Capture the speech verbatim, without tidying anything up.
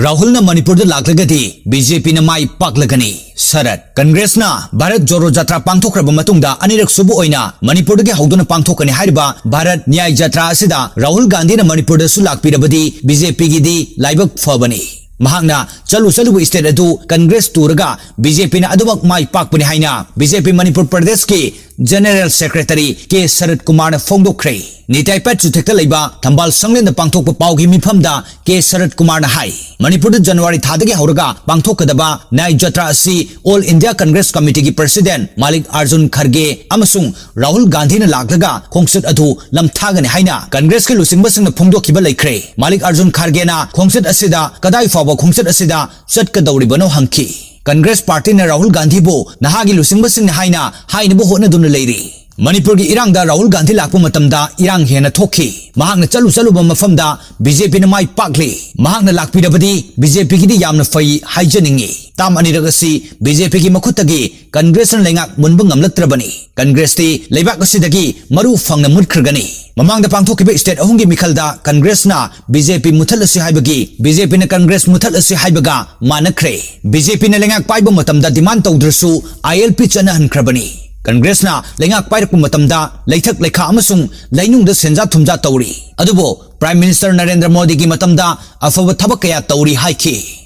ꯔꯥꯍꯨꯜꯅ ꯃꯅꯤꯄꯨꯔꯗ ꯂꯥꯛꯂꯒꯗꯤ B J ꯄꯤꯅ ꯃꯥꯏ ꯄꯥꯛꯂꯒꯅꯤ꯫ ꯁꯔꯠ꯫ ꯀꯪꯒ꯭ꯔꯦꯁꯅ ꯚꯥꯔꯠ ꯖꯣꯔꯣ ꯖꯥꯇ꯭ꯔꯥ ꯄꯥꯡꯊꯣꯛꯈ꯭ꯔꯕ ꯃꯇꯨꯡꯗ ꯑꯅꯤꯔꯛ ꯁꯨꯕ ꯑꯣꯏꯅ ꯃꯅꯤꯄꯨꯔꯗꯒꯤ ꯍꯧꯗꯨꯅ ꯄꯥꯡꯊꯣꯛꯀꯅꯤ ꯍꯥꯏꯔꯤꯕ ꯚꯥꯔꯠ ꯅ꯭ꯌꯥꯏ ꯖꯥꯇ꯭ꯔꯥ ꯑꯁꯤꯗ ꯔꯥꯍꯨꯜ ꯒꯥꯟꯙꯤꯅ ꯃꯅꯤꯄꯨꯔꯗꯁꯨ ꯂꯥꯛꯄꯤꯔꯕꯗꯤ ꯕꯤ ꯖꯦ ꯄꯤꯒꯤꯗꯤ ꯂꯥꯏꯕꯛ ꯐꯕꯅꯤ꯫ ꯃꯍꯥꯛꯅ ꯆꯠꯂꯨ ꯆꯠꯂꯨꯕ ꯏꯁꯇꯦꯠ ꯑꯗꯨ ꯀꯪꯒ꯭ꯔꯦꯁ ꯇꯨꯔꯒ ꯕꯤ ꯖꯦ ꯄꯤꯅ ꯑꯗꯨꯃꯛ ꯃꯥꯏ ꯄꯥꯛꯄꯅꯤ ꯍꯥꯏꯅ ꯕꯤ ꯖꯦ ꯄꯤ ꯃꯅꯤꯄꯨꯔ ꯄ꯭ꯔꯗꯦꯁꯀꯤ ꯖꯦꯅꯦꯔꯦꯜ ꯁꯦꯀ꯭ꯔꯦꯇꯔꯤ ꯀꯦ ꯁꯔꯠ ꯀꯨꯃꯥꯔꯅ ꯐꯣꯡꯗꯣꯛꯈ꯭ꯔꯦ꯫ ꯅꯤꯇꯥꯏ ꯄꯦꯠ ꯆꯨꯊꯦꯛꯇ ꯂꯩꯕ ꯊꯝꯕꯥꯜ ꯁꯪꯂꯦꯟꯗ ꯄꯥꯡꯊꯣꯛꯄ ꯄꯥꯎꯒꯤ ꯃꯤꯐꯝꯗ ꯀꯦ ꯁꯔꯠ ꯀꯨꯃꯥꯔꯅ ꯍꯥꯏ, ꯃꯅꯤꯄꯨꯔꯗ ꯖꯅꯋꯥꯔꯤ ꯊꯥꯗꯒꯤ ꯍꯧꯔꯒ ꯄꯥꯡꯊꯣꯛꯀꯗꯕ ꯅ꯭ꯌꯥꯏ ꯖꯇ꯭ꯔꯥ ꯑꯁꯤ ꯑꯣꯜ ꯏꯟꯗꯤꯌꯥ ꯀꯪꯒ꯭ꯔꯦꯁ ꯀꯃꯤꯇꯤꯒꯤ ꯄ꯭ꯔꯁꯤꯗꯦꯟ ꯃꯥꯂꯤꯛ ꯑꯥꯔꯖꯨꯟ ꯈꯔꯒꯦ ꯑꯃꯁꯨꯡ ꯔꯥꯍꯨꯜ ꯒꯥꯟꯙꯤꯅ ꯂꯥꯛꯂꯒ ꯈꯣꯡꯆꯠ ꯑꯗꯨ ꯂꯝꯊꯥꯒꯅꯤ ꯍꯥꯏꯅ ꯀꯪꯒ꯭ꯔꯦꯁꯀꯤ ꯂꯨꯆꯤꯡꯕꯁꯤꯡꯅ ꯐꯣꯡꯗꯣꯛꯈꯤꯕ ꯂꯩꯈ꯭ꯔꯦ꯫ ꯃꯥꯂꯤꯛ ꯑꯥꯔꯖꯨꯟ ꯈꯔꯒꯦꯅ ꯈꯣꯡꯆꯠ ꯑꯁꯤꯗ ꯀꯗꯥꯏ ꯐꯥꯎꯕ ꯈꯣꯡꯆꯠ ꯑꯁꯤꯗ ꯆꯠꯀꯗꯧꯔꯤꯕꯅꯣ ꯍꯪꯈꯤ꯫ ꯀꯪꯒ꯭ꯔꯦꯁ ꯄꯥꯔꯇꯤꯅ ꯔꯥꯍꯨꯜ ꯒꯥꯟꯙꯤꯕꯨ ꯅꯍꯥꯒꯤ ꯂꯨꯆꯤꯡꯕꯁꯤꯡꯅ ꯍꯥꯏꯅ ꯍꯥꯏꯅꯕ ꯍꯣꯠꯅꯗꯨꯅ ꯂꯩꯔꯤ꯫ ꯃꯅꯤꯄꯨꯔꯒꯤ ꯏꯔꯥꯡꯗ ꯔꯥꯍꯨꯜ ꯒꯥꯟꯙꯤ ꯂꯥꯛꯄ ꯃꯇꯝꯗ ꯏꯔꯥꯡ ꯍꯦꯟꯅ ꯊꯣꯛꯈꯤ꯫ ꯃꯍꯥꯛꯅ ꯆꯠꯂꯨ ꯆꯠꯂꯨꯕ ꯃꯐꯝꯗ ꯕꯤ ꯖꯦ ꯄꯤꯅ ꯃꯥꯏ ꯄꯥꯛꯂꯤ꯫ ꯃꯍꯥꯛꯅ ꯂꯥꯛꯄꯤꯔꯕꯗꯤ ꯕꯤ ꯖꯦ ꯄꯤꯒꯤꯗꯤ ꯌꯥꯝꯅ ꯐꯩ ꯍꯥꯏꯖꯅꯤꯡꯉꯤ꯫ ꯇꯥꯝ ꯑꯅꯤꯔꯛ ꯑꯁꯤ ꯕꯤ ꯖꯦ ꯄꯤꯒꯤ ꯃꯈꯨꯠꯇꯒꯤ ꯀꯪꯒ꯭ꯔꯦꯁꯅ ꯂꯩꯉꯥꯛ ꯃꯨꯟꯕ ꯉꯝꯂꯛꯇ꯭ꯔꯕꯅꯤ꯫ ꯀꯪꯒ꯭ꯔꯦꯁꯇꯤ ꯂꯩꯕꯥꯛ ꯑꯁꯤꯗꯒꯤ ꯃꯔꯨ ꯐꯪꯅ ꯃꯨꯠꯈ꯭ꯔꯒꯅꯤ꯫ ꯃꯃꯥꯡꯗ ꯄꯥꯡꯊꯣꯛꯈꯤꯕ ꯏꯁꯇꯦꯠ ꯑꯍꯨꯝꯒꯤ ꯃꯤꯈꯜꯗ ꯀꯪꯒ꯭ꯔꯦꯁꯅ ꯕꯤ ꯖꯦ ꯄꯤ ꯃꯨꯊꯠꯂꯁꯤ ꯍꯥꯏꯕꯒꯤ, ꯕꯤ ꯖꯦ ꯄꯤꯅ ꯀꯪꯒ꯭ꯔꯦꯁ ꯃꯨꯊꯠꯂꯁꯤ ꯍꯥꯏꯕꯒ ꯃꯥꯟꯅꯈ꯭ꯔꯦ꯫ ꯕꯤ ꯖꯦ ꯄꯤꯅ ꯂꯩꯉꯥꯛ ꯄꯥꯏꯕ ꯃꯇꯝꯗ ꯗꯤꯃꯥꯟ ꯇꯧꯗ꯭ꯔꯁꯨ ꯑꯥꯏ ꯑꯦꯜ ꯄꯤ ꯆꯠꯅꯍꯟꯈ꯭ꯔꯕꯅꯤ꯫ ꯀꯪꯒ꯭ꯔꯦꯁꯅ ꯂꯩꯉꯥꯛ ꯄꯥꯏꯔꯛꯄ ꯃꯇꯝꯗ ꯂꯩꯊꯛ ꯂꯩꯈꯥ ꯑꯃꯁꯨꯡ ꯂꯩꯅꯨꯡꯗ ꯁꯦꯟꯖꯥ ꯊꯨꯝꯖꯥ ꯇꯧꯔꯤ꯫ ꯑꯗꯨꯕꯨ ꯄ꯭ꯔꯥꯏꯝ ꯃꯤꯅꯤꯁꯇꯔ ꯅꯔꯦꯟꯗ꯭ꯔ ꯃꯣꯗꯤꯒꯤ ꯃꯇꯝꯗ ꯑꯐꯕ ꯊꯕꯛ ꯀꯌꯥ ꯇꯧꯔꯤ ꯍꯥꯏꯈꯤ꯫